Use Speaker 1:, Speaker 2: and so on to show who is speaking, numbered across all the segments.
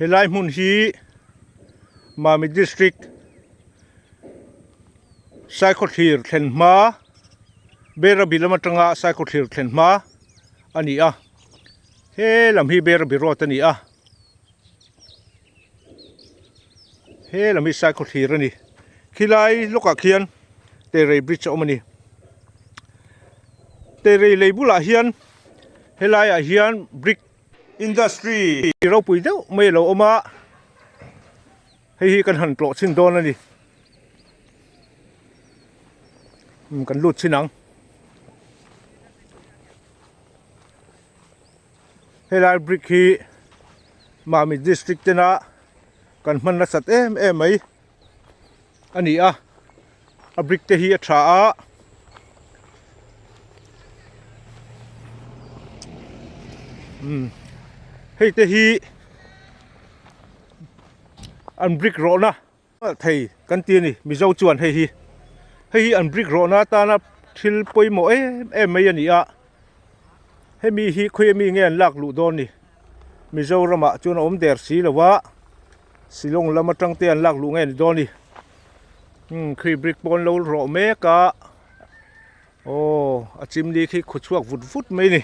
Speaker 1: Helai hmun hi Mami district Saikhawthlir thlen hma Berabi lam atanga Saikhawthlir thlen hma a ni a he lam hi Berabi road a ni a he lam hi Saikhawthlir a ni khilai lawkah khian Terei bridge a awm a ni Terei lei bulah hian helaiah hian brick Industry ropui deuh mai a lo awm a, hei hi kan han tlawh chhin dawn a ni. Umm kan lut chhin ang. Helai brick hi Mami district tena kan hman nasat em em mai a ni a. A brick te hi a tha a umm hei te hi an brick rawhna thei kan ti a ni mizo chuan hei hi hei hi an brick rawhna atana thil pawimawh em em mai a ni a hemi hi khawi ami nge an lak luh dawn ni Mizoramah chuan a awm der si lo a Shillong lam atang te an lak luh nge ni dawn ni. Umm khi brick pawh an lo rawh mek a aw a chimni khi khu chhuak vut vut mai ni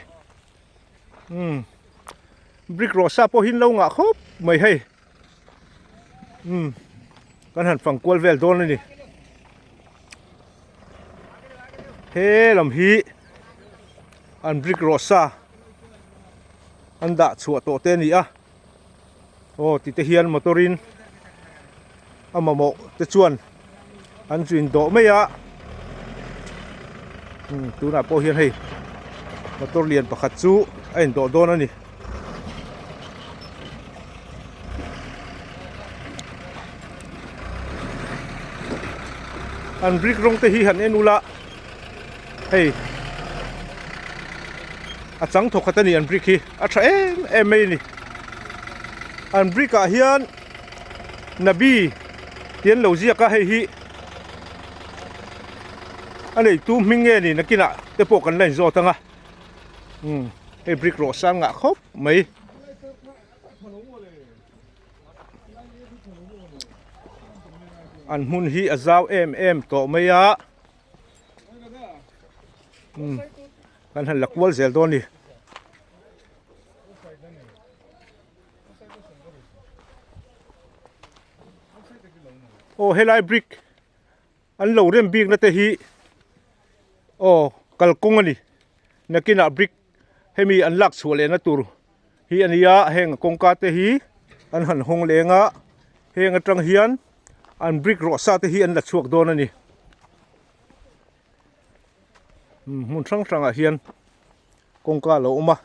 Speaker 1: umm brick rawh sa pawh hi an lo ngah khawp mai hei umm kan han fang kual vel dawn a ni he lam hi an brick rawh sa an dah chhuah tawh te a ni a. Aw ti te hian motor in a mamawh te chuan an chu in dawh mai a umm tunah pawh hian hei motor lian pakhat chu a in dawh dawn a ni. An brick rawng te hi han en ula hei a chang thawk khat a ni an brick hi a tha em em mai a ni an brick ah hian nabi tih an lo ziak a hei hi a neitu hming nge ni nakinah te pawh kan la inzawt ang a umm hei brick rawh sang ngah khawp mai. An hmun hi a zau em em tawh mai a umm kan han la kual zel dawn a ni. Aw helai brick an lo rem bikna te hi aw kalkawng a ni nakinah brick hemi an lak chhuah lehna tur hi a nia heng kawngka te hi an han hawng leng a heng atang hian an brick rawh sa te hi an la chhuak dawn a ni hmun hrang hrangah hian kawngka a lo awm a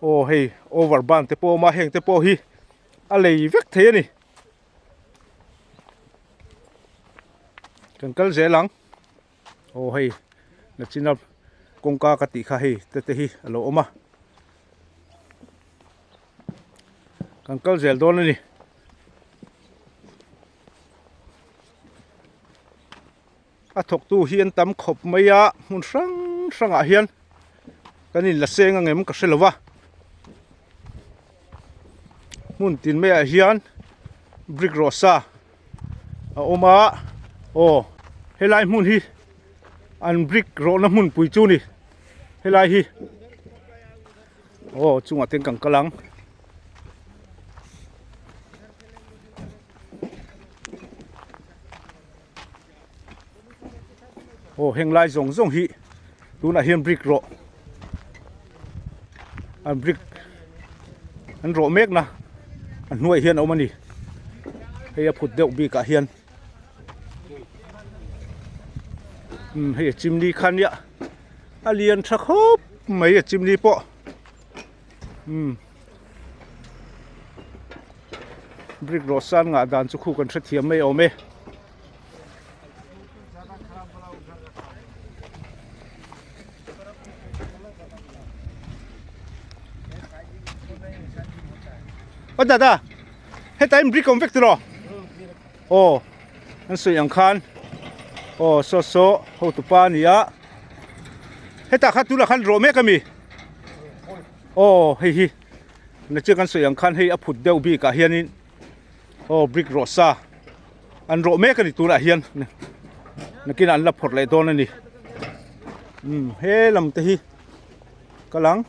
Speaker 1: aw hei over ban te pawh a awm a heng te pawh hi a lei vek thei a ni. Kan kal zel ang aw hei nachina kawngka ka tih kha hei te te hi a lo awm a kan kal zel dawn a ni. A thawktu hi an tam khawp mai a hmun hrang hrangah hian kan in la seng ang em ka hre lo va hmun tin maiah hian brick rawh sa a awm a aw helai hmun hi an brick rawhna hmunpui chu a ni helai hi aw chungah te kan kal ang. Aw heng lai zawng zawng hi tunah hian brick rawh an brick an rawh mek na a hnuaiah hian a awm a ni hei a phut deuh bikah hian umm hei a chimni kha nia a lian tha khawp mai a chimni pawh umm. Brick rawh san ngah dan chu khu kan hrethiam mai awm e. Aw dada heta in brick awm vek tiraw aw an sawi ang khan aw saw saw hotupa a ni a hetah khan tunah khan rawh mek a mi. Aw hei hi. Nache kan sawi ang khan hei a phut deuh bikah hianin aw brick rawh sa an rawh mek a ni tunah hian nakinah an la phawrh leh dawn a ni umm he lam te hi ka lang.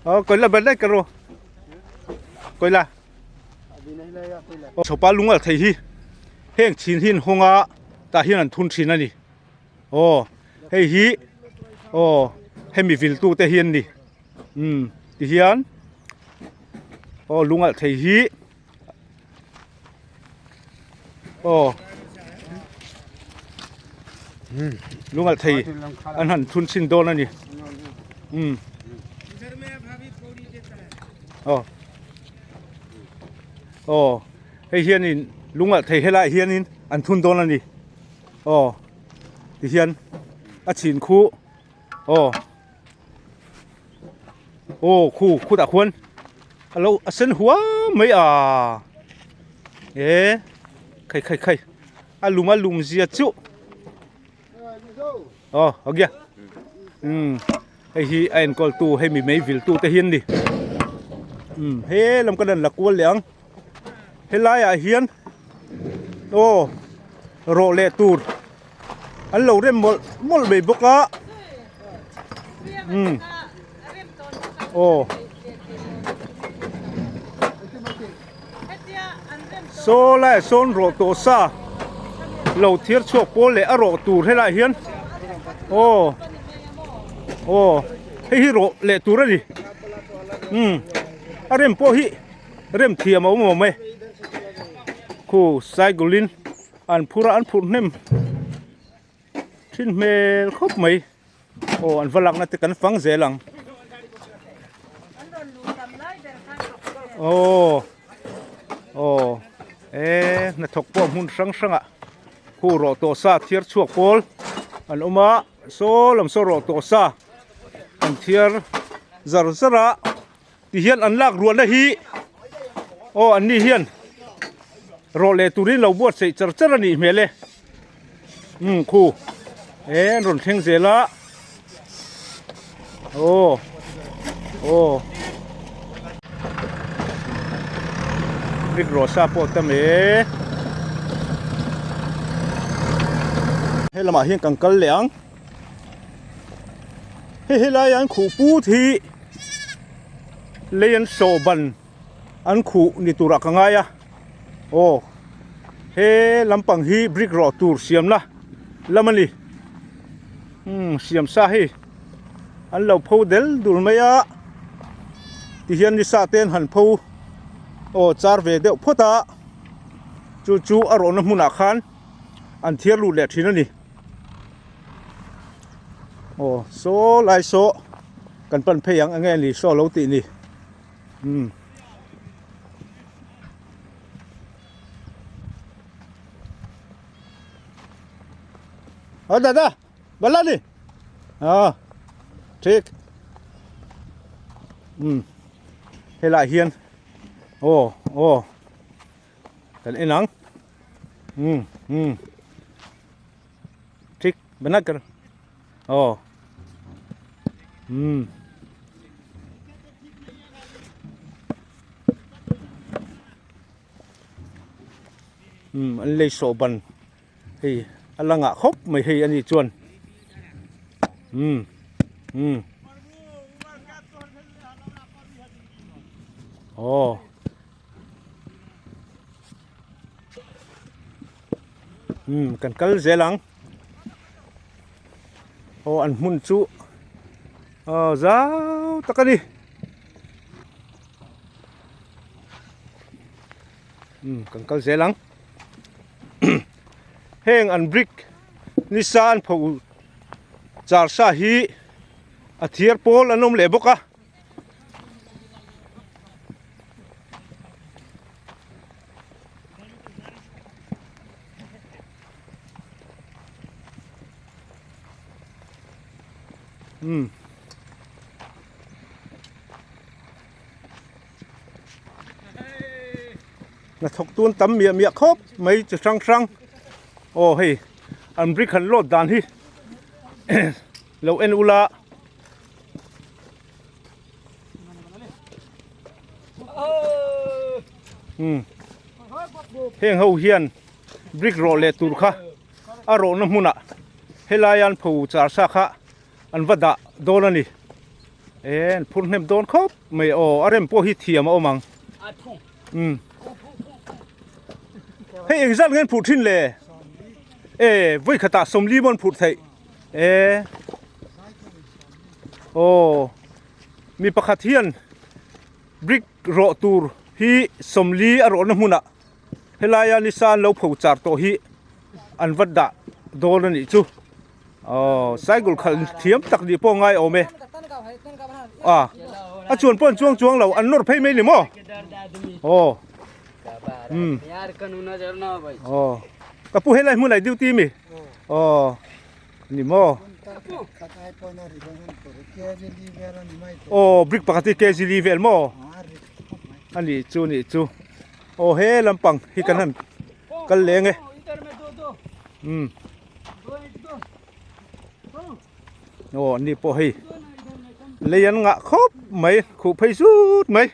Speaker 1: Aw koila ber daih ka ru koila chawpa lungal thei hi heng chhin hi an hawng a tah hian an thun thin a ni aw hei hi aw hemi viltu te hi an ni umm tihian aw lungalh thei hi aw lungalh thei an han thun chhin dawn a ni umm aw aw hei hianin lungalh thei helaiah hianin an thun dawn a ni aw tihian a chhin khu aw. Aw khu khutah khuan a lo a sen huam mai a e khai khai khai a lum a lum zia chu aw a gia um hei hi a enkawl tu hei mi mei vil tu te hi an ni um he lam ka lan la kual leh ang helai ah hian aw rawh leh tur an lo rem mawlh mawlh mai bawk a umm aw saw lai sawn rawh tawh sa lo thiar chhuak pawl leh a rawh tur helaiah hian aw aw hei hi rawh leh tur a ni umm a rem pawh hi rem thiam a awm awm e khu cycle in. An phur a an phurh hnem thin hmel khawp mai aw an va lakna te kan fang zel ang aw aw e hnathawk pawh hmun hrang hrangah khu rawh tawh sa thiar chhuak pawl an awm a saw lam saw rawh tawh sa an thiar zar zar a. Tihian an lak ruahna hi aw an ni hian rawh leh turin lo buatsaih char char a nih hmel e umm khu e an rawn thleng zel a aw aw brick rawh sa pawh tam e he lamah hian kan kal leh ang hei helai an khuh put hi. Lei an sawh ban an khuh ni turah ka ngai a aw he lampang hi brick rawh tur siamna lam a ni umm siam sa hei an lo pho del dul mai a tihian ni sa te an han pho aw char ve deuh phawt a chu chu a rawhna hmunah khan an thiar lut leh thin a ni. Aw saw lai saw kan pan phei ang enge ni saw lo tih ni umm aw dada bala ni ah thik umm helaiah hian aw aw kan en ang umm umm thik bana kar aw umm umm an lei sawh ban hei a la ngah khawp mai hei ani chuan umm umm aw. Umm kan kal zel ang aw an hmun chu aw zau tak a ni umm kan kal zel ang heng an brick nisa an pho char sa hi a thiar pawl an awm leh bawk a. Umm. Hnathawk tun tam miah miah khawp mai chi hrang hrang aw hei an brick han load dan hi. Lo en ula. Umm heng ho hian brick rawh leh tur kha a rawhna hmunah helai an pho char sa kha an va dah dawn a ni e an phur hnem dawn khawp mai aw a rem pawh hi thiam a awm ang umm hei engzat nge an phurh thin le e vawi khatah sawmli maw an phurh theih e aw mi pakhat hian brick rawh tur hi sawmli a rawhna hmunah helaia nisa an lo pho char tawh hi an va dah dawn a nih chu aw cycle khalh thiam tak nih pawh a ngai awm e a a chuan pawh an chuang chuang lo an nawr phei mai ni maw aw umm aw ka pu helai hmunah i duty mi aw. Ni maw? Aw brick pakhat hi kg li vel maw? A nih chu nih chu. Aw he lampang hi kan han kal leng e. Umm. Aw an ni pawh hei lei an ngah khawp mai khuh phei zut mai.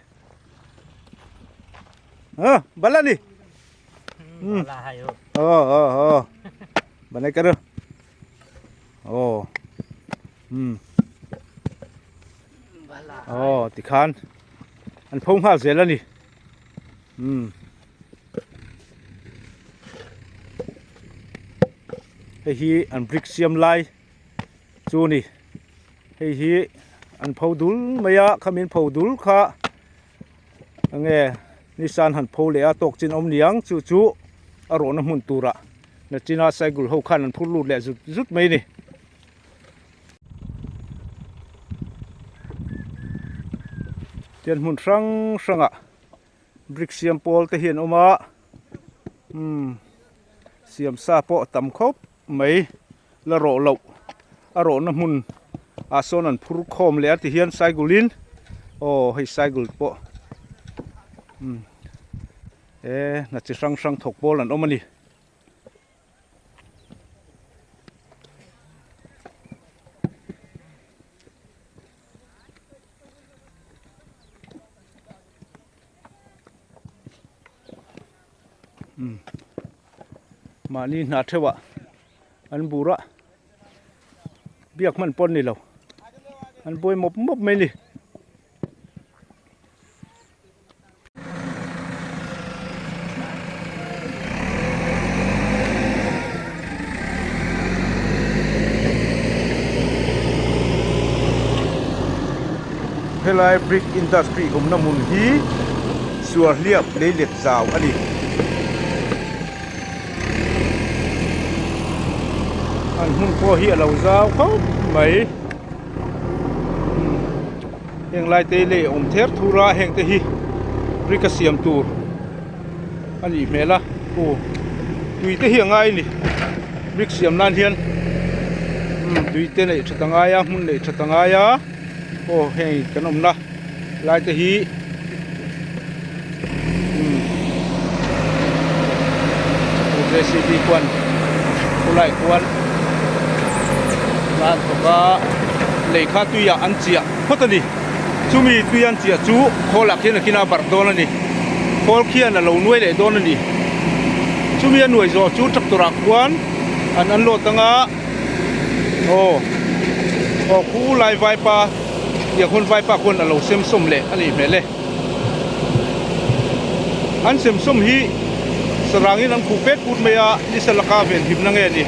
Speaker 1: A bala ni. Hmm. Oh, oh, oh. Banai karo. Oh. Hmm. Oh, tikhan. An pho nghal zel ani. Hmm. Hei hi an brick siam lai chu ni. Hei hi an pho dul mai a, khamin pho dul kha Enge Nissan han pho leh a tawk chin awm niang chu chu a rawhna hmun turah nachina cycle ho khan an phur lut leh zut zut mai a ni. Tian hmun hrang hrangah brick siam pawl te hi an awm a umm siam sa pawh a tam khawp mai la rawh loh a rawhna hmun ah sawn an phur khawm leh a ti hian cycle in aw hei cycle pawh umm he hna chi hrang hrang thawk pawl an awm a ni. Umm mahni hna theuhah an bur a biak hman pawh a ni lo an buai mawp mawp mai a ni. Helai brick industry awmna hmun hi suar hliap lei let zau a ni. An hmun pawh hi a lo zau khawp mai. Heng lai te lei awm ther thur a heng te hi brick a siam tur a nih hmel a aw tui te hi a ngai a ni brick siam nan hian umm tui te neih that a ngai a hmun neih that a ngai a aw heng kan awmna lai te hi umm J C B khuan khulai khuan hna an thawk a lei kha tuiah an chiah phawt a ni chumi tui an chiah chu khawl ah khian a kina barh dawn a ni khawl khian a lo nuai leh dawn a ni chumi a nuai zawh chu tractor ah khuan an unload anga aw aw khu lai vaipa tiang hun vaipa khuan a lo sem sawm leh a nih hmel e an sem sawm hi sarangin an khuh pet put mai a nisa laka venhimna nge ni.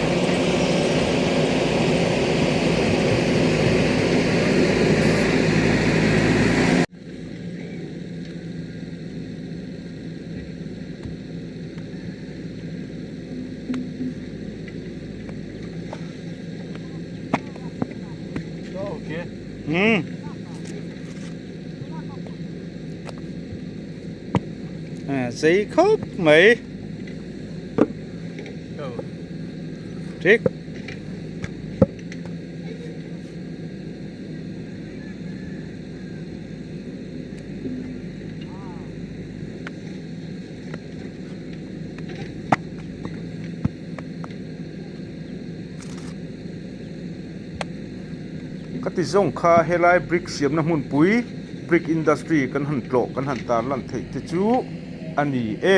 Speaker 1: Hmm. À, giấy khóc mấy Trick. Khati zawng kha helai brick siamna hmunpui brick industry kan han tlawh kan han tarlan theih te chu a ni e.